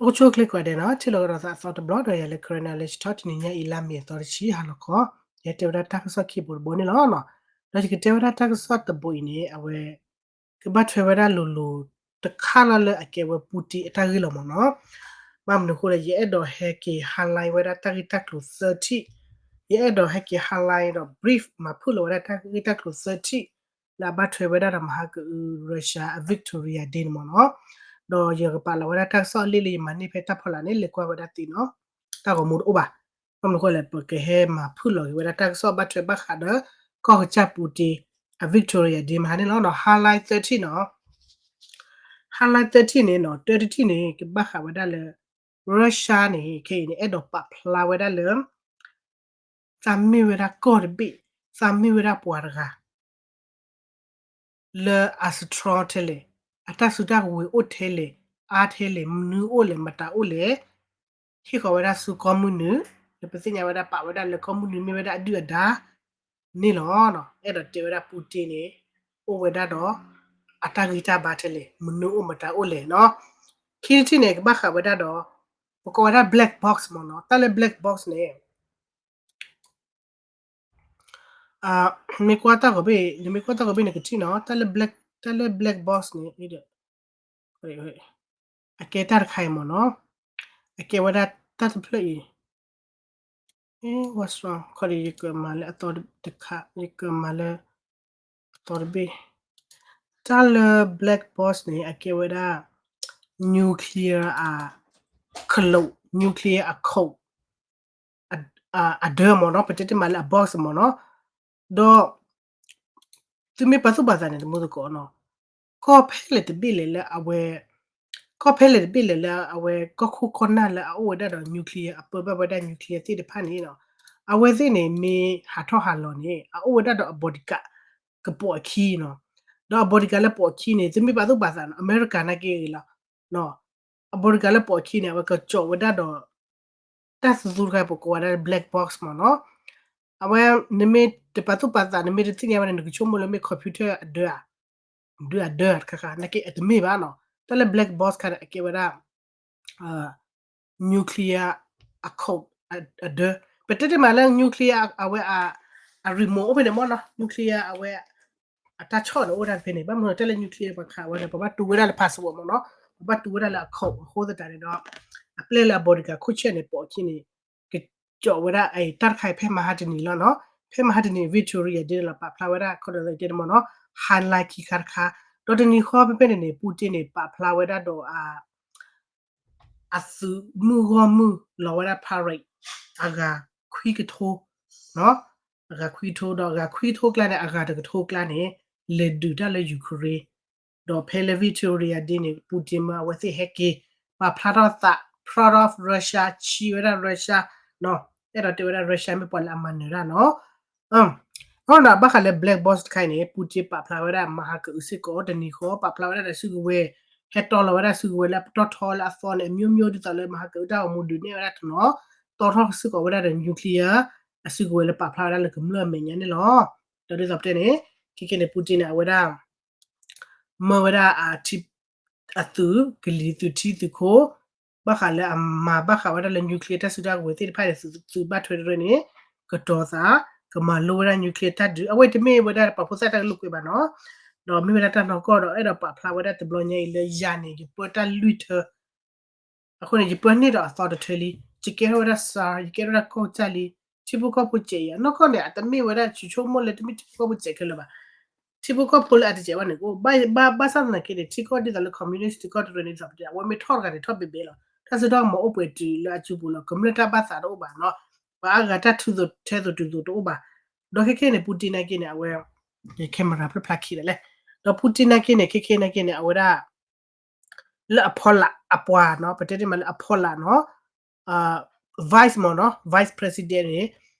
အိၣ်ဆူၣ်အိၣ်ချ့ကိးဂၤဒဲးနီၤ, ထံၣ်လိာ်ကဒီးသးအသီတဘျီဒီး ယၤလၢ Karen Knowledge Talk တနံၤညါအံၤ လါမ့ၤအသီတဆံ ဟါလီၤခီ, ယဟဲတဲဝဲဒၣ်တၢ်ကစီၣ်ခံဘိတဘိန့ၣ်လီၤ. ဒီးယကတဲဝဲဒၣ်တၢ်ကစီၣ်တဘိအံၤန့ၣ် အဝဲ ကဘၣ်ထွဲဝဲဒၣ်လိၤလိၤတခါလီၤလၢအကဲဝဲ Putin အတၢ်ဂ့ၢ်လီၤမ့ၢ်နီၤ. ဘၣ်မနုၤအဃိလဲၣ်, ယအဲၣ်ဒိးဟဲက့ၤ highlight ဝဲဒၣ်တၢ်ဂ့ၢ်တၢ်ကျိၤသၢထံၣ်, ယအဲၣ်ဒိးဟဲက့ၤ highlight ဒီး brief မၤဖုၣ်လီၤဝဲဒၣ်တၢ်ဂ့ၢ်တၢ်ကျိၤသၢထံၣ် လၢအဘၣ်ထွဲဝဲဒၣ်ဒီးမဟါကအု Russia အ Victoria Day န့ၣ်မ့ၢ်နီၤ. ဒီးယကပာ်လီၤဝဲဒၣ်တၢ်ကစီၣ်အလံာ်လၢယမၤန့ၢ်ဖဲတၢ်ဖီလာ်န့ၣ် လဲၤကွၢ်ဝဲဒၣ်သ့နီၤ, တၢ်ဂီၤမူတအိၣ်ဘၣ်. ဘၣ်မနုၤအဃိလဲၣ်, ပကဟဲမၤဖုၣ်လီၤက့ၤဝဲဒၣ်တၢ်ကစီၣ်ဘၣ်ထွဲဘၣ်ဃးဒီး ကီၢ်ကစၢ် Putin အ Victoria Day မဟါန့ၣ်လီၤနီၤ, highlight သၢထံၣ်နီၤ. highlight သၢထံၣ်န့ၣ်နီၤ, တၢတထံၣ်န့ၣ် ကဘၣ်ဃးဝဲဒၣ်လၢ Russia န့ၣ် ခဲအံၤန့ၣ် အဲၣ်ဒိးပာ်ဖျါဝဲဒၣ်လၢ သးမ့ၢ်ဝဲဒၣ်ကီၢ်တဘ့ၣ်, သးမ့ၢ်ဝဲဒၣ်ပှၤတဂၤ လၢအ strong ထဲလဲၣ်, အတၢ်စုတၢ်ကဝဲၤအိၣ်ထဲလဲၣ်, အါထဲလဲၣ်, မနုၤအိၣ်လဲၣ်, မတၤအိၣ်လဲၣ်, ဟ့ၣ်ဃီၤဝဲဒၣ်ဆူကီၢ်မုၢ်နုာ်, လၢပသ့ၣ်ညါဝဲဒၣ်ပာ်ဝဲဒၣ်လၢကီၢ်မုၢ်နုာ်မ့ၢ်ဝဲဒၣ်အဒုၣ်အဒါန့ၣ်လီၤ. အဲၣ်ဒိးတဲဝဲဒၣ် Putin န့ၣ် အိၣ်ဝဲဒၣ်ဒီး အတၢ်ဂံၢ်တၢ်ဘါထဲလဲၣ်, မနုၤအိၣ်မတၤအိၣ်လဲၣ်နီၤ. ခံထံၣ်န့ၣ် ကဘၣ်ဃးဝဲဒၣ်ဒီး ပကိးဝဲဒၣ် black box မ့ၢ်နီၤ, တၢ်လၢ black box န့ၣ် မ့ၢ်ကွၢ်တၢ်ဂီၤဘ့ၣ်, နမ့ၢ်ကွၢ်တၢ်ဂီၤဘ့ၣ်န့ၣ် ကထံၣ်နီၤ, တၢ်လၢ black, တၢ်လၢ black box န့ၣ် အကဲတၢ်တခါအံၤမ့ၢ်နီၤ, အကဲဝဲဒၣ်တၢ်တဖျၢၣ်အံၤ, ဝါစှၤ ခီဒီး ယကမၤလၢအသီတခါ, ယကမၤလၢအသီတဘ့ၣ်, တၢ်လၢ black box န့ၣ် အကဲဝဲဒၣ် nuclear အ code, nuclear အ code အဒၢမ့ၢ်နီၤ, ပတဲတ့ၢ်မးလၢအ box မ့ၢ်နီၤ, ဒီး သုမ့ၢ်ပာ်သူၣ်ပာ်သးန့ၣ် တမူသကိးနီၤ, ကီၢ်ဖဲလဲၣ်တဘ့ၣ်လဲၣ်လၢအဝဲ, ကီၢ်ဖဲလဲၣ်တဘ့ၣ်လဲၣ်လၢအဝဲကီၢ်ခိၣ်ကီၢ်နၢ်လၢအအိၣ်ဝဲဒၣ်ဒီး nuclear အပၢဘၣ်ဝဲဒၣ် nuclear သ့ၣ်တဖၣ်န့ၣ်နီၤ, အဝဲသ့ၣ်န့ၣ် မ့ၢ်ဟးထီၣ်ဟးလီၤန့ၣ် အအိၣ်ဝဲဒၣ်ဒီးအ bodyguard ကပိာ်အခံနီၤ, ဒီးအ bodyguard လၢပိာ်အခံန့ၣ် သုမ့ၢ်ပာ်သူၣ်ပာ်သးနီၤ, အမဲရကၤနာ်က့ဂ့ၤလီၤ, အ bodyguard လၢပိာ်အခံန့ၣ် အဝဲကကၠီးဝဲဒၣ်ဒီး တၢ်သူသူတခါ ပကိးဝဲဒၣ် black box မ့ၢ်နီၤ, အဝဲ နမ့ၢ်တပာ်သူၣ်ပာ်သး နမ့ၢ်တသ့ၣ်ညါဝဲန့ၣ် နကဆိကမိၣ်လၢမ့ၢ် computer အဒၢဧါ, ဒုးအဒၢတခါခါ နာ်က့အတမ့ၢ်ဘၣ်နီၤ, တၢ်လၢ black box ခါန့ၣ် အကဲဝဲဒၣ် nuclear အ code အဒၢ, ပတဲတ့ၢ်မးလၢ nuclear အဝဲ အ remote အိၣ်ဖဲန့ၣ်မ့ၢ်နီၤ, nuclear အဝဲ အတၢ်ဆီၣ်န့ၣ် အိၣ်ဝဲဒၣ်ဖဲန့ၣ်, ဘၣ်မနုၤတၢ်လၢ nuclear ပှၤခးဝဲန့ၣ် ပဘၣ်တူၢ်ဝဲဒၣ်လၢ password မ့ၢ်နီၤ, ပဘၣ်တူၢ်ဝဲဒၣ်လၢအ code အဃိသတးန့ၣ်ဒီး အပျဲၢ်လၢအ bodyguard ခိၣ်ဆဲၣ်န့ၣ် ပိာ်အခံန့ၣ် ကကၠီးဝဲဒၣ် တၢ်တခါအံၤဖဲမဟါတနံၤလီၤနီၤ, ဖဲမဟါတနံၤ Victoria Day န့ၣ်လီၤ ပာ်ဖျါဝဲဒၣ် ခီဒီးတဲတမ့ၢ်နီၤ, highlight ခံခါတခါ, ဒီးတနံၤဃီဖဲဖဲန့ၣ်န့ၣ် Putin န့ၣ် ပာ်ဖျါဝဲဒၣ်ဒီး အသုးမုၢ်ဂီၢ်မုၢ်လီၤဝဲဒၣ် parade အဂၤခွံကထိ, အဂၤခွံကထိဒီး အဂၤခွံကထိကျါန့ၣ် အဂၤတကထိကျါန့ၣ် လဲၤဒုးတၢ်လၢ Ukraine, ဒီးဖဲလၢ Victoria Day န့ၣ် Putin မ့ၢ်အဝဲသ့ၣ်ဟဲက့ၤ ပာ်ဖျါထီၣ်သး proud of Russia, ဆံးဝဲဒၣ် Russia, အဲၣ်ဒိးတဲဝဲဒၣ် Russia မ့ၢ်ပှၤလၢအမၤနၢၤတၢ်နီၤ. အဃိဒီးဘၣ်ဃးလၢ black box တခါအံၤန့ၣ် Putin ပာ်ဖျါဝဲဒၣ်မဟါကအုစ့ၢ်ကီး တနံၤဃီ ပာ်ဖျါဝဲဒၣ်ဒီးစုကဝဲၤ, ဟဲတီလီၤဝဲဒၣ်စုကဝဲၤလၢအပတီၢ်ထီလၢအသီန့ၣ် အမျိုးမျိုး ဒ်သိးလၢမဟါကအုတၢ်ဂီၤမူဒုးနဲၣ်ဝဲဒၣ်တနီၤ, တီထီၣ်စ့ၢ်ကီးဝဲဒၣ်ဒီး nuclear အစုကဝဲၤလၢပာ်ဖျါဝဲဒၣ်လၢကမျၢၢ်အမဲာ်ညါန့ၣ်လီၤ. ဒီးဒ်သိးပတဲန့ၣ် ခဲကဲန့ၣ် Putin န့ၣ် အဝဲဒၣ် မၢဝဲဒၣ် အသုးကလံၤသုးထံသုးခိၣ်, ဘၣ်ဃးလၢအမၤဘၣ်ဃးဝဲဒၣ်လၢ nuclear တၢ်စုတၢ်ကဝဲၤသ့ၣ်တဖၣ်န့ၣ် သုးဘၣ်ထွဲတရၢန့ၣ် ကတီၤသး, ကမၤလိဝဲဒၣ် nuclear တၢ်ဒုး, အဝဲတမ့ၢ်ဝဲဒၣ်ပှၤဖိသၣ်တၢ်ကလုာ်ကွဲးဘၣ်နီၤ, ဒီးမ့ၢ်ဝဲဒၣ်တၢ်နီၢ်ကီၢ်ဒီး အဲၣ်ဒိးပာ်ဖျါဝဲဒၣ်တဘျီညါအံၤလၢယၤန့ၣ် ယပၢတၢ်လွံၢ်ထၢ အဃိန့ၣ် ယပၢန့ၢ်ဒီးအသီတထၢလံ, ယကဲထီၣ်ဝဲဒၣ်စှၤ, ယကဲထီၣ်ဝဲဒၣ်ကီၢ်ကစၢ်လံ, ထံဖိကီၢ်ဖိစဲးယၤ, နီၢ်ကီၢ်န့ၣ် အတမ့ၢ်ဝဲဒၣ် ယဆိကမိၣ်လၢတမ့ၢ်ထံဖိကီၢ်ဖိစဲးခဲလၢာ်ဘၣ်, ထံဖိကီၢ်ဖိလၢအတစဲးဘၣ်န့ၣ် ကအိၣ်ဘၣ်, ဘၣ်ဆၣ်သနာ်က့န့ၣ် ထံကီၢ်ဒ်သိးလၢ communist ထံကီၢ်တရၢန့ၣ် ဒ်သိးပတဲ အဝဲမ့ၢ်ထီၣ်တဂၤန့ၣ် ထီၣ်ဘဲဘဲလီၤ, တၢ်စုထီၣ်ကမီၤအိၣ်ပှဲၤတုၤလၢအစုပူၤလီၤ, ကမျၢၢ်တၢ်ဘၣ်သးတအိၣ်ဘၣ်နီၤ, ပှၤအါဂၤတၢ်ထူသိးထဲသိးတုၤသိးတအိၣ်ဘၣ်, ဒီးခဲခဲန့ၣ် Putin နာ်က့န့ၣ် အဝဲ camera ဖျါဖျါခံဒီးလဲၣ်, ဒီး Putin နာ်က့န့ၣ် ခဲခဲနာ်က့န့ၣ် အဝဲဒၣ် လၢအဖီလာ်အပှၤနီၤ, ပတဲတ့ၢ်မးလၢအဖီလာ်နီၤ, vice မ့ၢ်နီၤ, vice president န့ၣ်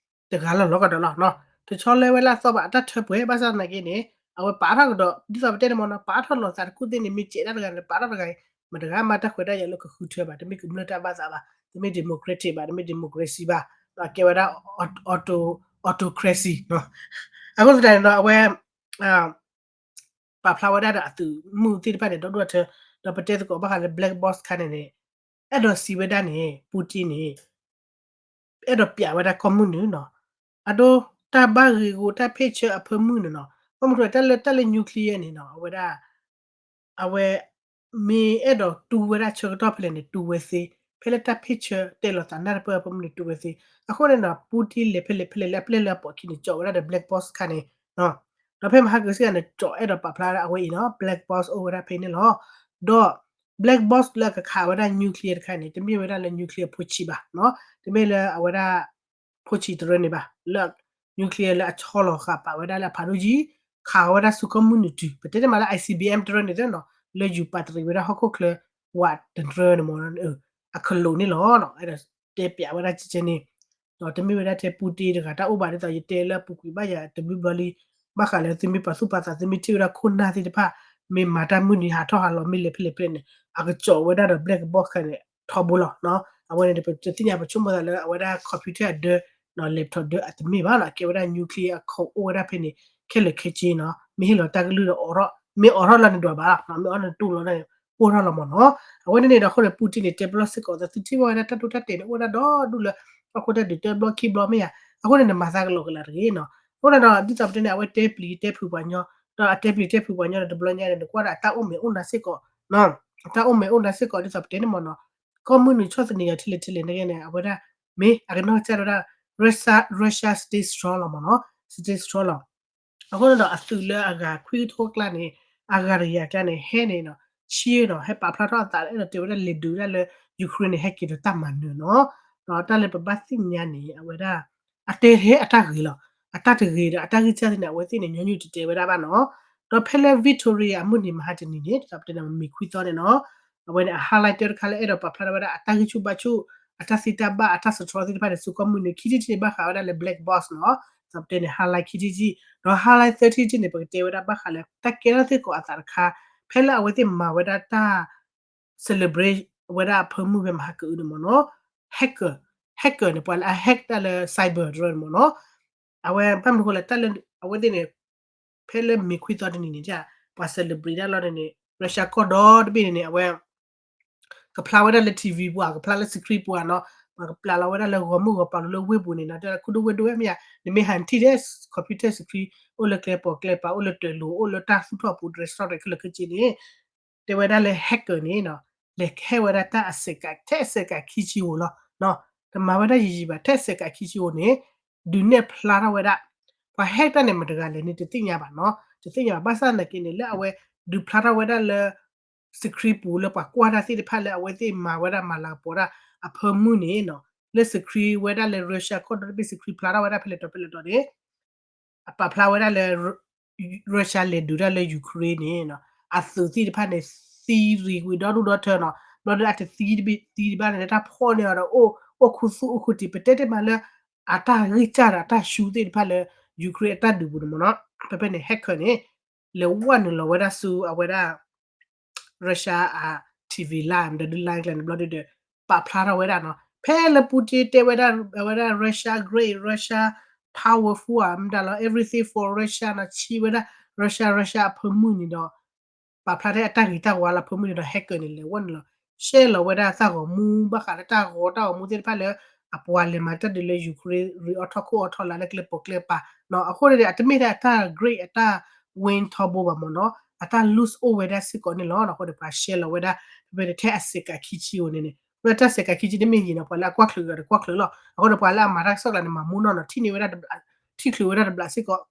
တဂၤလီၤလီၤကဒီးလီၤနီၤ, တဆီလၢဝဲလၢအသီဘၣ် အတၢ်ထၢပှဲၤ ဘၣ်ဆၣ်သနာ်က့န့ၣ် အဝဲပာ်ထီၣ်ကဒီး ဒ်သိးပတဲန့ၣ်မ့ၢ်နီၤ, ပာ်ထီၣ်လီၤသးတကူၣ်သ့ၣ်န့ၣ် မ့ၢ်စဲးတၢ်တဂၤန့ၣ် ပာ်ထီၣ်တဂၤအံၤ မတၤတဂၤမးတၢ်ခွဲးတၢ်ယာ်လၢကဃုထၢဘၣ်, တမ့ၢ်ကမျၢၢ်တၢ်ဘၣ်သးဘၣ်, တမ့ၢ် democratic ဘၣ်, တမ့ၢ် democracy ဘၣ်, ဒီးကဲဝဲဒၣ် auto, autocracy နီၤ, အဃိသတးန့ၣ်ဒီး အဝဲ ပာ်ဖျါဝဲဒၣ်ဒီးအသုးမုၢ်သ့ၣ်တဖၣ်န့ၣ် ဒီဒူၣ်အထၢ, ဒီးပတဲသကိးဘၣ်ဃးလၢ black box ခါန့ၣ်န့ၣ် အဲၣ်ဒိးစံးဝဲဒၣ်န့ၣ် Putin န့ၣ် အဲၣ်ဒိးပျးဝဲဒၣ်ကီၢ်မုၢ်နုာ်နီၤ, အဒိ တၢ်ဘၣ်ဂ့ၤဂီၤတၢ်ဖ့ၣ်ဆၢအဖၢမုၢ်န့ၣ်နီၤ, ဘၣ်မနုၤတၢ်လၢတၢ်လၢ nuclear န့ၣ်နီၤ အဝဲဒၣ် အဝဲ မ့ၢ်အဲၣ်ဒိးတူၢ်ဝဲဒၣ်ဆၢကတီၢ်ဖဲလဲၣ်န့ၣ် တူၢ်ဝဲသ့, ဖဲလၢတၢ်ဖ့ၣ်ဆၢတဲလီၤသးနၢ်တပၢၢ်အဖၢမုၢ်န့ၣ် တူၢ်ဝဲသ့, အဃိန့ၣ်နီၤ Putin လဲၤဖဲလဲၣ်ဖဲလဲၣ်လၢအပျဲၢ်လၢအပိာ်ခံန့ၣ် ကၠီးဝဲဒၣ်ဒီး black box တခါန့ၣ် ဒီးဖဲမဟါကစံၣ်ဂၤန့ၣ် ကၠီးအဲၣ်ဒိးပာ်ဖျါအဝဲအံၤနီၤ black box အိၣ်ဝဲဒၣ်ဖဲန့ၣ်လီၤ, ဒီး black box လၢအကခးဝဲဒၣ် nuclear တခါန့ၣ် တမ့ၢ်ဝဲဒၣ်လၢ nuclear ဖိဆံးဘၣ်နီၤ, တမ့ၢ်လၢအဝဲဒၣ် ဖိဆံးတရၢန့ၣ်ဘၣ်, လၢ nuclear လၢအဆီလီၤဃာ်ပာ်ဝဲဒၣ်လၢအဖးဒိၣ်ကံ, ခးဝဲဒၣ်ဆူကီၢ်မုၢ်နုာ်တုၤ ပတဲတ့ၢ်မးလၢ I C B M တရၢန့ၣ်သ့နီၤ, လၢယူၤပာ်တရံးဝဲဒၣ်ဟီၣ်ခိၣ်ချၢ ဝးတရၢန့ၣ်မ့ၢ် အကလိာ်န့ၣ်လီၤ, အဲၣ်ဒိးတဲပျးဝဲဒၣ်ကဲကဲန့ၣ်, ဒီးတမ့ၢ်ဝဲဒၣ်ထဲ Putin တဂၤတၢ်အိၣ်ဘၣ်ဒ်သိးယတဲလၢအပူၤကွံာ်ဘၣ်ယၤတဘျုးဘျီလံ, ဘၣ်ဃးလၢသုမ့ၢ်ပာ်သူၣ်ပာ်သး သုမ့ၢ်ထံၣ်ဝဲဒၣ်ခိၣ်နၢ်သ့ၣ်တဖၣ် မ့ၢ်မၤတၢ်မုၢ်နံၤဟးထီၣ်ဟးလီၤမ့ၢ်လဲၤဖဲလဲၣ်ဖဲလဲၣ်န့ၣ် အကကၠီးဝဲဒၣ်ဒီး black box ခဲန့ၣ် ထီဘိလီၤ, အဝဲန့ၣ် ပတသ့ၣ်ညါပဆိကမိၣ်သးလၢအဝဲဒၣ် computer အဒၢ laptop ဒၢအတမ့ၢ်ဘၣ်နီၤ, အကဲဝဲဒၣ် nuclear အခိးအိၣ်ဝဲဒၣ်ဖဲန့ၣ် ခဲလၢာ်ခဲဆ့နီၤ, မ့ၢ်ဟ့ၣ်လီၤတၢ်ကလုၢ်ဒီးအိးထီၣ်, မ့ၢ်အိးထီၣ်လီၤန့ၣ်ဒွးဘၣ်လီၤ, မ့ၢ်အိးထီၣ်န့ၣ်တူၢ်လီၤန့ၣ် အိၣ်ထီၣ်လီၤမ့ၢ်နီၤ, အဝဲန့ၣ်န့ၣ်ဒီးအဃိန့ၣ် Putin န့ၣ် တဲပလီၢ်စ့ၢ်ကီး သုထံၣ်ဘၣ်ဝဲဒၣ်တၢ်ဒိတၢ်တဲာ်န့ၣ် အိၣ်ဝဲဒၣ်ဒီဒူၣ်လၢ ဟီၣ်ခိၣ်တၢ်ဒုးတဘျီခံဘျီမ့ၢ်ဧါ, အဃိန့ၣ် နမၤသးကလီကလးတဂ့ၤနီၤ, အဃိန့ၣ်ဒီး ဒ်သိးပတဲန့ၣ် အဝဲတဲပျံၤတဲဖုးပှၤညီ, ဒီးအတဲပျံၤတဲဖုးပှၤညီဒီးတဘျီညါန့ၣ် နကွၢ်ဒီးအတၢ်အိၣ်မဲာ်အိၣ်နၤစ့ၢ်ကီး အတၢ်အိၣ်မဲာ်အိၣ်နၤစ့ၢ်ကီး ဒ်သိးပတဲန့ၣ်မ့ၢ်နီၤ, ကီၢ်မုၢ်နုာ်ဆီၣ်သနံးယၤထဲလဲၣ်ထဲလဲၣ်န့ၣ် အဝဲဒၣ် မ့ၢ်အကနီၢ်ကစၢ်ဒၣ်ဝဲဒၣ် Russia, Russia stay strong လီၤမ့ၢ်နီၤ, stay strong လီၤ, အဃိန့ၣ်ဒီး အသုးလၢအဂၤခွံကထိကျါန့ၣ် အဂၤတကယၤကျါန့ၣ် ဟဲန့ၣ်နီၤ, ဆံးနီၤ ဟဲပာ်ဖျါထီၣ်အသး အဲၣ်ဒိးတဲဝဲဒၣ်လဲၤဒုးဝဲဒၣ်လၢ Ukraine န့ၣ် ဟဲက့ၤဒီးတၢ်မၤနၢၤနီၤ, ဒီးတၢ်လၢပဘၣ်သ့ၣ်ညါန့ၣ် အဝဲဒၣ် အတဲထဲအတၢ်ဂ့ၤလီၤ, အတၢ်တဂ့ၤဒီးအတၢ်ဂံၢ်စၢ်သ့ၣ်န့ၣ် အဝဲသ့ၣ်န့ၣ် ညီနုၢ်တတဲဝဲဒၣ်ဘၣ်နီၤ, ဒီးဖဲလၢ Victoria အမုၢ်နံၤမဟါတနံၤန့ၣ် ဒ်သိးပတဲန့ၣ် မ့ၤခွံသီန့ၣ်နီၤ, အဝဲန့ၣ် အ highlight တၢ်တခါလၢအဲၣ်ဒိးပာ်ဖျါထီၣ်ဝဲဒၣ် အတၢ်ဂံၢ်ဆူၣ်ဘါဆူၣ် အတၢ်သံတၢ်ဘၣ် အတၢ်စထြီသ့ၣ်တဖၣ်န့ၣ် ဆူကီၢ်မုၢ်နုာ် ခံထံၣ်တထံၣ်န့ၣ် ဘၣ်ဃးဝဲဒၣ်လၢ black box နီၤ, ဒ်သိးပတဲန့ၣ် highlight ခံထံၣ်တထံၣ်, ဒီး highlight သၢထံၣ်တထံၣ်န့ၣ် ပကတဲဝဲဒၣ်ဘၣ်ဃးလၢ တၢ်ကဲထီၣ်စ့ၢ်ကီးအသးတခါ ဖဲလၢအဝဲသ့ၣ်မၤဝဲဒၣ်တၢ် celebrate ဝဲဒၣ်အဖၢမုၢ်ဖဲမဟါကအုန့ၣ်မ့ၢ်နီၤ, hacker, hacker န့ၣ် ပှၤလၢအ hack တၢ်လၢ cyber တရၢန့ၣ်မ့ၢ်နီၤ, အဝဲဘၣ်မနုၤဃိလဲၣ် တၢ်လၢအဝဲသ့ၣ်န့ၣ် ဖဲလၢမ့ၤခွံသီတနံၤန့ၣ် ပှၤ celebrate ဒၣ်လီၤန့ၣ်န့ၣ် Russia ကီၢ်ဒီတဘ့ၣ်န့ၣ်န့ၣ် အဝဲ ကဖျါဝဲဒၣ်လၢ T V ပူၤ ကဖျါလၢ screen ပူၤနီၤ, ပှၤကပျးလီၤဝဲဒၣ်လၢဂီၤမုၢ်ဂီၤပၤလိၤလၢဝ့ၢ်ပူၤန့ၣ်နီၤ, တဲဒၣ်ခူဒိၣ်ဝ့ၢ်ဒိၣ်ဝဲမ့ၢ်ဧါ, နမ့ၢ်ဟးထံၣ်ဒီး computer screen အိၣ်လၢကျဲပိာ်ကျဲပၤ အိၣ်လၢတၢ်လိၤ အိၣ်လၢတၢ်သူၣ်ထီၣ်ပူၤ restaurant ခဲလၢာ်ခဲဆ့န့ၣ် တဲဝဲဒၣ်လၢ hacker န့ၣ်နီၤ, လဲၤ hack ဝဲဒၣ်တၢ်အစဲးကး ထဲအစဲးကးခံဆံဧိၤလီၤ, တမၤဝဲဒၣ်ယံာ်ယံာ်ဘၣ် ထဲအစဲးကးခံဆံဧိၤန့ၣ် ဒုးနဲၣ်ဖျါထီၣ်ဝဲဒၣ်, ပှၤ hack တၢ်န့ၣ် မတဂၤလဲၣ်န့ၣ် တသ့ၣ်ညါဘၣ်နီၤ, တသ့ၣ်ညါဘၣ် ဘၣ်ဆၣ်သနာ်က့န့ၣ် လၢအဝဲဒုးဖျါထီၣ်ဝဲဒၣ်လၢ screen ပူၤလၢပှၤကွၢ်တၢ်သ့ၣ်တဖၣ်လၢ အဝဲသ့ၣ်မၤဝဲဒၣ်မၤလၤကပီၤတၢ်အဖၢမုၢ်န့ၣ်နီၤ, လၢ screen ဝဲဒၣ်လၢ Russia ကီၢ်ဒီတဘ့ၣ် screen ဖျါထီၣ်ဝဲဒၣ်ဖဲလဲၣ်တီၤဖဲလဲၣ်တီၤန့ၣ် အပာ်ဖျါဝဲဒၣ်လၢ Russia လဲၤဒုးတၢ်လၢ Ukraine န့ၣ်နီၤ, အသုးသ့ၣ်တဖၣ်န့ၣ် သံရံးကွံာ်ဒီဒူၣ်ဒီထၢနီၤ, ဘျီဒီးအတသံတဘ့ၣ်သံတဘၣ်န့ၣ် တၢ်ဖီၣ်န့ၢ်အီၤဒီး အိၣ် အိၣ်ခူသူၣ်အိၣ်ခူတံၢ် ပတဲတ့ၢ်မးလၢ အတၢ်ဂံၢ်စၢ်ဒီးအတၢ်ဆူသ့ၣ်တဖၣ်လၢ Ukraine အတၢ်ဒုးပူၤန့ၣ်မ့ၢ်နီၤ, ဖဲဖဲန့ၣ် hacker န့ၣ် လဲၤဝဲနုာ်လီၤဝဲဒၣ်ဆူအဝဲဒၣ် Russia အ T V line ဒီးဒုး line ကျါန့ၣ်ဘျီဒုးဒီး ပာ်ဖျါထီၣ်ဝဲဒၣ်နီၤ, ဖဲလၢ Putin တဲဝဲဒၣ် အဝဲဒၣ် Russia great, Russia powerful မတၤလီၤ everything for Russia နီၤ, ဆံးဝဲဒၣ် Russia, Russia အဖၢမုၢ်န့ၣ်ဒီး ပာ်ဖျါထဲအတၢ်ဂ့ၤတၢ်ဝါလၢအဖၢမုၢ်န့ၣ်ဒီး hacker န့ၣ် လဲၤဝဲနုာ်လီၤ share လီၤဝဲဒၣ်တၢ်ဂီၤမူ ဘၣ်ဃးလၢတၢ်ဂီၤတၢ်ဂီၤမူသ့ၣ်တဖၣ်လၢ အပှၤလဲၤမၤတၢ်ဒုးလၢ Ukraine ရ့အိၣ်ထီၣ်ခိၣ်အိၣ်ထီၣ်လၢလၢကျဲပိာ်ကျဲပၤနီၤ, အဃိန့ၣ် အတမ့ၢ်ထဲအတၢ် great အတၢ် win ထီဘိဘၣ်မ့ၢ်နီၤ, အတၢ် lose အိၣ်ဝဲဒၣ်စ့ၢ်ကီးန့ၣ်လီၤ, အဃိန့ၣ် ပှၤ share လီၤဝဲဒၣ် ဖဲဖဲန့ၣ်ထဲအစဲးကးခံဆံဧိၤန့ၣ်န့ၣ်, ဝဲတၢ်စဲးကးခံဆံတမ့ၢ်ယံၤနီၤ, ပှၤလၢအကွၢ်ချုးဂၤတကွၢ်ချုးလီၤ, အဃိန့ၣ် ပှၤလၢအမၤတၢ်ကစီၣ်ကျါန့ၣ် မၤမူနီၢ်နီၤ ထံၣ်န့ၢ်ဝဲဒၣ် ထံၣ်ချုးဝဲဒၣ်တဘျးစ့ၢ်ကီး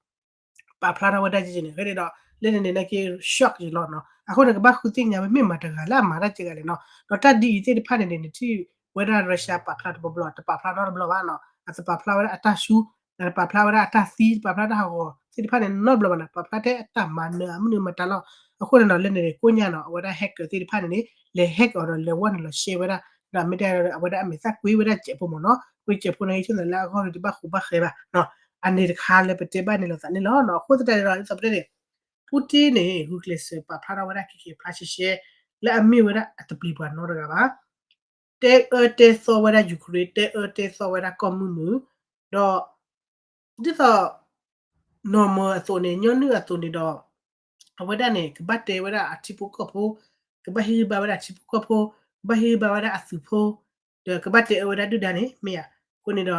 ပာ်ဖျါထီၣ်ဝဲဒၣ်ကန့ၣ် ဖဲန့ၣ်ဒီး လၢန့ၣ်န့ၣ်နာ်က့ shock ယံၤလီၤနီၤ, အဃိန့ၣ် ကဘၣ်ဃုသ့ၣ်ညါဝဲ မ့ၢ်မတၤတဂၤလၢအမၤတၢ်ကဲဂၤလဲၣ်နီၤ, ဒီးတၢ်ဒ်အံၤသ့ၣ်တဖၣ်န့ၣ်န့ၣ် နထံၣ်ဝဲဒၣ် Russia ပာ်ဖျါတဘျီဘျီ တပာ်ဖျါနီတဘျီဘၣ်နီၤ, အတပာ်ဖျါဝဲဒၣ်အတၢ်ဆူ တပာ်ဖျါဝဲဒၣ်အတၢ်သံ တပာ်ဖျါတၢ်ဟးဂီၤသ့ၣ်တဖၣ်န့ၣ် နီတဘျီဘၣ်နီၤ, ပာ်ဖျါထဲအတၢ်မၤနၢၤအမုၢ်နံၤမတၤလီၤ, အဃိန့ၣ်နီၤ လၢန့ၣ်န့ၣ် ကိညါနီၤ အဝဲဒၣ် hacker သ့ၣ်တဖၣ်န့ၣ်န့ၣ် လဲၤ hack အီၤဒီး လဲၤဝဲနုာ်လီၤ share ဝဲဒၣ် ဒီးမ့ၢ်တဲအဝဲဒၣ်အမဲာ်သၣ်ကွံဝဲဒၣ်စဲးဖိမ့ၢ်နီၤ, ကွံစဲးဖိန့ၣ် ဆိကမိၣ်လၢအဂီၢ်န့ၣ် တဘၣ်ဃူဘၣ်ဃဲဘၣ်နီၤ, အန့ၣ်တခါလၢပတဲဘၣ်န့ၣ်လိာ်သးန့ၣ်လီၤနီၤ, အဃိသတးန့ၣ်ဒီး ဒ်သိးပတဲန့ၣ် Putin န့ၣ် ဂုာ်ကျဲးစၢးပာ်ဖျါထီၣ်ဝဲဒၣ် ခဲကဲဖျါရှဲရှဲ လၢအမ့ၢ်ဝဲဒၣ်အတပျံၤပှၤနီတဂၤဘၣ်, တဲအၢတဲသီဝဲဒၣ် Ukraine တဲအၢတဲသီဝဲဒၣ်ကီၢ်မုၢ်နုာ်, ဒီး ဒ်သိး normal အသိးန့ၣ် ညီနုၢ်အသိးန့ၣ်ဒီး အဝဲဒၣ်န့ၣ် ကဘၣ်တဲဝဲဒၣ်အထံဖိကီၢ်ဖိ, ကဘၣ်ဟ့ၣ်ဂံၢ်ဘါဝဲဒၣ်အထံဖိကီၢ်ဖိ, ကဘၣ်ဟ့ၣ်ဂံၢ်ဘါဝဲဒၣ်အသုးဖိ ဒီးကဘၣ်တဲအၢဝဲဒၣ်ဒုၣ်ဒါန့ၣ် မ့ၢ်ဧါ. အဃိန့ၣ်ဒီး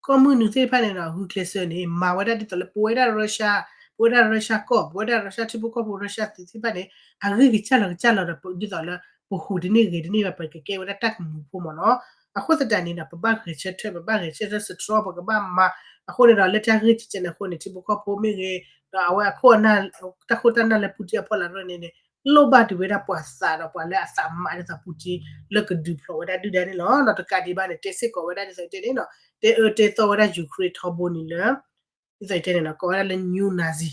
ကီၢ်မုၢ်နုာ်သ့ၣ်တဖၣ်န့ၣ်ဒီး ဂုာ်ကျဲးစၢးန့ၣ် မၤဝဲဒၣ်ဒ်သိးလၢ ပဝဲဒၣ် Russia, ပဝဲဒၣ် Russia ကီၢ်, ပဝဲဒၣ် Russia ထံဖိကီၢ်ဖိ Russia သုးသ့ၣ်တဖၣ်န့ၣ် အဂံၢ်ကစၢ်လီၤကစၢ်လီၤဒီး ဒ်သိးလၢ ပဟူးတန့ၢ်ဂဲၤတန့ၢ်ဘၣ် ပကကဲဝဲဒၣ်တၢ်ကမူၤဖိမ့ၢ်နီၤ. အဃိသတးန့ၣ်ဒီး ပဘၣ်ဂဲၤဆၢထၢၣ် ပဘၣ်ဂဲၤဆၢထၢၣ် strong ပကဘၣ်မၤ. အဃိန့ၣ်ဒီး လၢတၢ်ဂ့ၢ်ကဲန့ၣ်အဃိန့ၣ် ထံဖိကီၢ်ဖိမ့ၢ်ဂ့ၤ, ဒီးအဝဲအခိၣ်အနၢ် တၢ်ခိၣ်တၢ်နၢ်လၢ Putin အဖီလာ်တဖၣ်န့ၣ်န့ၣ် လိၣ်ဘၣ်ဒံးဝဲဒၣ်ပှၤသးဒီးပှၤလၢအသးမၤဒ်သိး Putin လၢကဒုးဖျိးဝဲဒၣ်ဒုၣ်ဒါန့ၣ်လီၤ. ဒီးတကးဒံးဘၣ်န့ၣ် တဲစ့ၢ်ကီးဝဲဒၣ်ဒ်သိးတဲန့ၣ်နီၤ, တဲအၢတဲသီဝဲဒၣ် Ukraine ထီဘိန့ၣ်လၢ ဒ်သိးတဲန့ၣ်နီၤ ကိးဝဲဒၣ်လၢ new Nazi,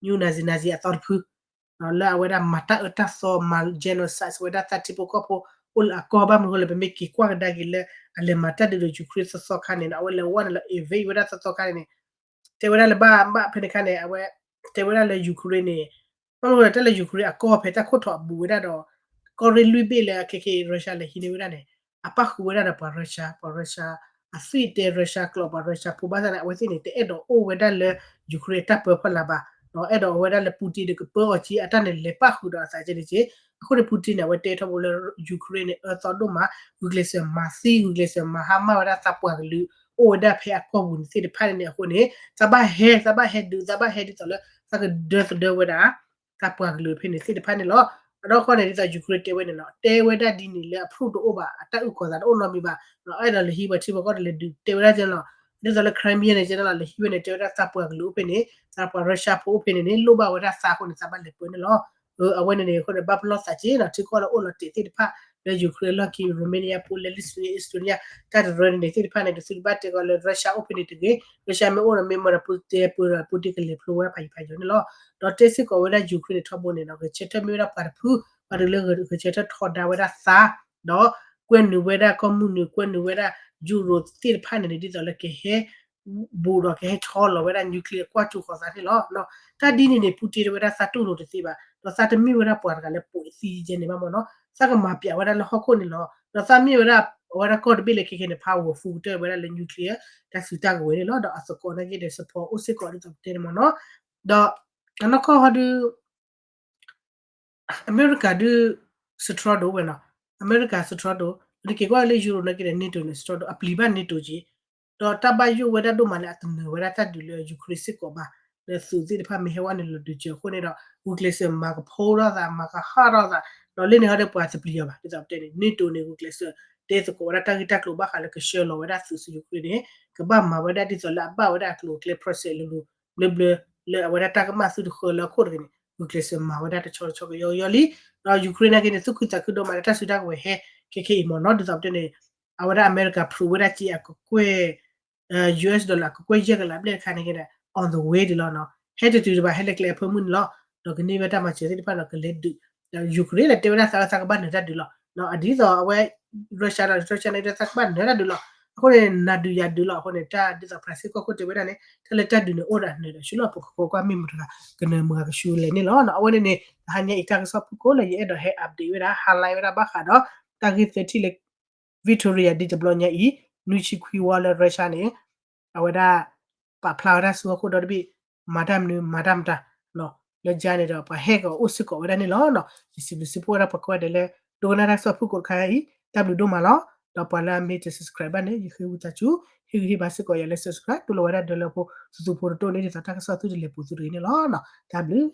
new Nazi, Nazi အသီတဖု လၢအဝဲဒၣ်မၤတၢ်အၢတၢ်သီ မၤ genocide ဝဲဒၣ်သးထံဖိကီၢ်ဖိ အိၣ်လၢအကီၢ် ဘၣ်မနုၤအဃိလဲၣ် ပမ့ၢ်က့ၤကွၢ်ကဒါက့ၤလၢ အလဲၤမၤတၢ်ဒုးဒီး Ukraine သီသီခါန့ၣ်နီၤ အဝဲလဲၤဝဲန့ၣ်လီၤ invade ဝဲဒၣ်သီသီခါန့ၣ်န့ၣ် တဲဝဲဒၣ်လၢဘၣ်ဘၣ်ဖဲန့ၣ်ခါန့ၣ် အဝဲ တဲဝဲဒၣ်လၢ Ukraine န့ၣ် ဘၣ်မနုၤအဃိလဲၣ် တၢ်လၢ Ukraine အကီၢ်ဖဲတၢ်ခိၣ်ထီၣ်အဘူးဝဲဒၣ်ဒီး ကီၢ်ရ့ၣ်လွံၢ်ဘ့ၣ်လၢခဲခဲ Russia လဲၤဟံးန့ၢ်ဝဲဒၣ်န့ၣ် အပၣ်ဃုာ်ဝဲဒၣ်ဒီးပှၤ Russia, ပှၤ Russia အသွံၣ်တဲ Russia ကျိာ် ပှၤ Russia ဖိဘၣ်ဆၣ်န့ၣ် အဝဲသ့ၣ်န့ၣ် တအဲၣ်ဒိးအိၣ်ဝဲဒၣ်လၢ Ukraine အတၢ်ပၢဖီလာ်ဘၣ်, ဒီးအဲၣ်ဒိးအိၣ်ဝဲဒၣ်လၢ Putin ဒီးကပၢအီၤက့ အတၢ်န့ၣ်လဲၤပၣ်ဃုာ်ဒီးအသးကဲန့ၣ်က့. အဃိန့ၣ် Putin န့ၣ် အဝဲတဲထီဘိလၢ Ukraine န့ၣ် အၢသီဒိၣ်မး, ဂုာ်ကျဲးစၢးမၤသံ ဂုာ်ကျဲးစၢးမၤဟါမၢ်ဝဲဒၣ်သးပှၢ်ကလုာ် အိၣ်ဝဲဒၣ်ဖဲအကီၢ်ပူၤန့ၣ်သ့ၣ်တဖၣ်န့ၣ်န့ၣ်အဃိန့ၣ် သးဘၣ်ဟဲ သးဘၣ်ဟဲဒုး သးဘၣ်ဟဲဒ်သိးလၢ သးကဒၢသဒၢဝဲဒၣ် သးပှၢ်ကလုာ်ဖဲန့ၣ်သ့ၣ်တဖၣ်န့ၣ်လီၤ. အဒီခီန့ၣ် ဒ်သိး Ukraine တဲဝဲန့ၣ်နီၤ တဲဝဲဒၣ်ဒ်န့ၣ်လၢအ proof တအိၣ်ဘၣ် အတၢ်အုၣ်ကီၤသးတအိၣ်နီတမံၤဘၣ်, အဲၣ်ဒိးလဲၤဟံးပှၤထံဖိကီၢ်ဖိလဲၤဒုး တဲဝဲဒၣ်ကဲန့ၣ်လီၤ. ဒ်သိးလၢ Crimea န့ၣ်ကဲန့ၣ်လီၤ လဲၤဟံးဝဲန့ၣ် တဲဝဲဒၣ်သးပှၢ်ကလုာ်အိၣ်ဖဲန့ၣ် သးပှၢ် Russia ဖိအိၣ်ဖဲန့ၣ်န့ၣ် လိၣ်ဘၣ်ဝဲဒၣ်သးအဃိန့ၣ် သးဘၣ်လဲၤပၢန့ၣ်လီၤ. အဝဲန့ၣ်န့ၣ်အဃိန့ၣ် ဘၣ်ပလီၢ်သးက့နီၤ ထံကီၢ်လၢအိၣ်လီၤတံၢ်သ့ၣ်တဖၣ် လၢ Ukraine လီၢ်ခံ Romania ဖိ လၢ Lithuania Estonia တၢ်တရၢန့ၣ်န့ၣ်သ့ၣ်တဖၣ်န့ၣ် တသုတဘၣ်တဲကီးလၢ Russia အိၣ်ဖဲန့ၣ်တဂ့ၤ, Russia မ့ၢ်အိၣ်ဒီးမ့ၢ်မၤဒီး Putin ပၢဒီး Putin ကလဲၤဖျိဝဲဖးယံၤဖးယီၤန့ၣ်လီၤ. ဒီးတဲစ့ၢ်ကီးဝဲဒၣ် Ukraine န့ၣ်ထီဘိန့ၣ်နီၤ ဂဲၤဆၢထၢၣ်မ့ၢ်ဝဲဒၣ်ပှၤတဖု ပှၤတလၢဂဲၤဆၢထၢၣ်ထီဒါဝဲဒၣ်သး ဒီးကွဲနုာ်ဝဲဒၣ်ကီၢ်မုၢ်နုာ် ကွဲနုာ်ဝဲဒၣ် Europe သ့ၣ်တဖၣ်န့ၣ်န့ၣ် ဒ်သိးလၢကဟဲ ဘူးဒီးကဟဲဆီလီၤဝဲဒၣ် nuclear ကွၢ်ကၠိဃီၤသးန့ၣ်လီၤ. တၢ်ဒ်န့ၣ်န့ၣ် Putin တဲဝဲဒၣ်သးတူၢ်လိာ်တသ့ဘၣ်, ဒီးသးတမ့ၢ်ဝဲဒၣ်ပှၤတဂၤလၢပှဲၤသံယဲန့ၣ်ဘၣ်မ့ၢ်နီၤ, သးကမၤပျးဝဲဒၣ်လၢဟီၣ်ခိၣ်န့ၣ်လီၤ. ဒီးသးမ့ၢ်ဝဲဒၣ် အဝဲဒၣ်ကီၢ်တဘ့ၣ်လၢခဲခဲန့ၣ် powerful ကတၢၢ်ဝဲဒၣ်လၢ nuclear တၢ်စုတၢ်ကဝဲၤန့ၣ်လီၤ. ဒီးအသကိးနာ်က့ဒီး support အိၣ်စ့ၢ်ကီးဒ်သိးပတဲန့ၣ်မ့ၢ်နီၤ, ဒီးအနီၢ်ကီၢ်ဟီဒုး အမဲရကၤဒုး strong ဒိၣ်ဝဲနီၤ, အမဲရကၤ strong ဒိၣ်, နက့ၤကွၢ်လၢ Europe နာ်က့ဒီး NATO န့ၣ် strong ဒိၣ်, အပျံၤဘၣ် NATO က့, ဒီးတၢ်ဘၣ်ယိၣ်ဝဲဒၣ်ဒိၣ်မးလၢအတနၢၤဝဲဒၣ်တၢ်ဒုးလၢ Ukraine စ့ၢ်ကီးဘၣ်, လၢသုးသ့ၣ်တဖၣ်မ့ၢ်ဟဲဝဲန့ၣ်လီၤဒုးစၢၤအဃိန့ၣ်ဒီး ဂုာ်ကျဲးစၢးမၤကဖိထီၣ်သး မၤကဟးထီၣ်သး, ဒီးလၢန့ၣ်ဟီဒီးပှၤတပျံၤအီၤဘၣ်, ဒ်သိးပတဲန့ၣ် NATO န့ၣ် ဂုာ်ကျဲးစၢး တဲသကိးဝဲဒၣ်တၢ်ဂ့ၢ်တၢ်ကျိၤဘၣ်ဃးလၢကဆှၢလီၤဝဲဒၣ်သုးဆူ Ukraine န့ၣ် ကဘၣ်မၤဝဲဒၣ်ဒ်သိးလၢအဘၣ်ဝဲဒၣ်အကျိၤအကျဲ process လိၤလိၤ ဘျၢဘျၢ လၢအဝဲဒၣ်တၢ်ကမၣ်သုတဃၢလၢအခိၣ်တဂ့ၤန့ၣ် ဂုာ်ကျဲးစၢးမၤဝဲဒၣ်တဆီတဆီကယီကယီလံ. ဒီး Ukraine နာ်က့န့ၣ် သူၣ်ခုသးခုဒိၣ်မးလၢတၢ်စုတၢ်ကဝဲၤဟဲခဲခဲအံၤမ့ၢ်နီၤ, ဒ်သိးပတဲန့ၣ် အဝဲဒၣ်အမဲရကၤ prove ဝဲဒၣ်က့အကကွဲၢ် US dollar အကကွဲၢ်ယဲၢ်ကလးဘျဲၣ်တခါန့ၣ်က့ဒီး on the way ဒံးလီၤနီၤ, ဟဲတတုၤတဘၣ် ဟဲလၢကျဲအဖၢမုၢ်န့ၣ်လီၤ. ဒီးကန့ၢ်ဝဲတၢ်မၤစၢၤသ့ၣ်တဖၣ်ဒီးကလဲၤဒုး ဒီး Ukraine န့ၣ် တဲဝဲဒၣ်သးလၢသးကဘၣ်နၢၤတၢ်ဒုးလီၤ. အဒ်သိးအဝဲ Russia ဒီး Russia န့ၣ် သးကဘၣ်နၢၤတၢ်ဒုးလီၤ. အဃိန့ၣ် နၤဒုးယၤဒုးလီၤ. အဃိန့ၣ် တၢ်ဒ်သိး France ကီၢ်ခိၣ်တဲဝဲဒၣ်န့ၣ် တၢ်လၢတၢ်ဒုးန့ၣ်အိၣ်ဒီးနၢၤဒီးဆူလီၤ ပကကွၢ်ကွၢ်မ့ၢ်မတၤတဂၤ ကနၢၤမတၤဂၤကဆူလဲၣ်န့ၣ်လီၤ. အဝဲန့ၣ်န့ၣ် တဟါညါအံၤတၢ်ကစီၣ်ဖုၣ်ကိာ်လၢယအဲၣ်ဒိးဟဲ update ဝဲဒၣ် highlight ဝဲဒၣ်ဘၣ်ဃးဒီး တၢ်ဂ့ၢ်သၢထံၣ်လၢ Victoria ဒ်တဘျီညါအံၤ နွံဆံခွံဝီလၢ Russia န့ၣ် အဝဲဒၣ် ပာ်ဖျါဝဲဒၣ်ဆူဟီၣ်ခိၣ်ဒီတဘ့ၣ် မၤတၢ်မနုၤ မၤတၢ်မတၤ လၢယၤန့ၣ်ဒီး ပှၤဟဲကအိၣ်စ့ၢ်ကီးဝဲဒၣ်န့ၣ်လီၤ. ယစံးဘျုးစံးဖှိၣ်ဝဲဒၣ်ပှၤကိးဂၤဒဲးလၢ ဒိကနၣ်တၢ်ကစီၣ်ဖုၣ်ကိာ်တခါအံၤ တၢ်ဘျုးဒိၣ်မးလီၤ. ဒီးပှၤလၢအမ့ၢ်တ subscribe ဘၣ်န့ၣ် ယဃ့ဝံသးစူၤ ဟ့ၣ်ဂံၢ်ဟ့ၣ်ဘါစ့ၢ်ကီးယၤလၢ subscribe တူၢ်လိာ်ဝဲဒၣ်ဒၢလၢဖိ သူသူဖိတတိၢ်န့ၣ် ဒ်သိးတၢ်ကစီၣ်သုတလဲၤပူၤသုတဂ့ၤန့ၣ်လီၤ. တၢ်ဘျုး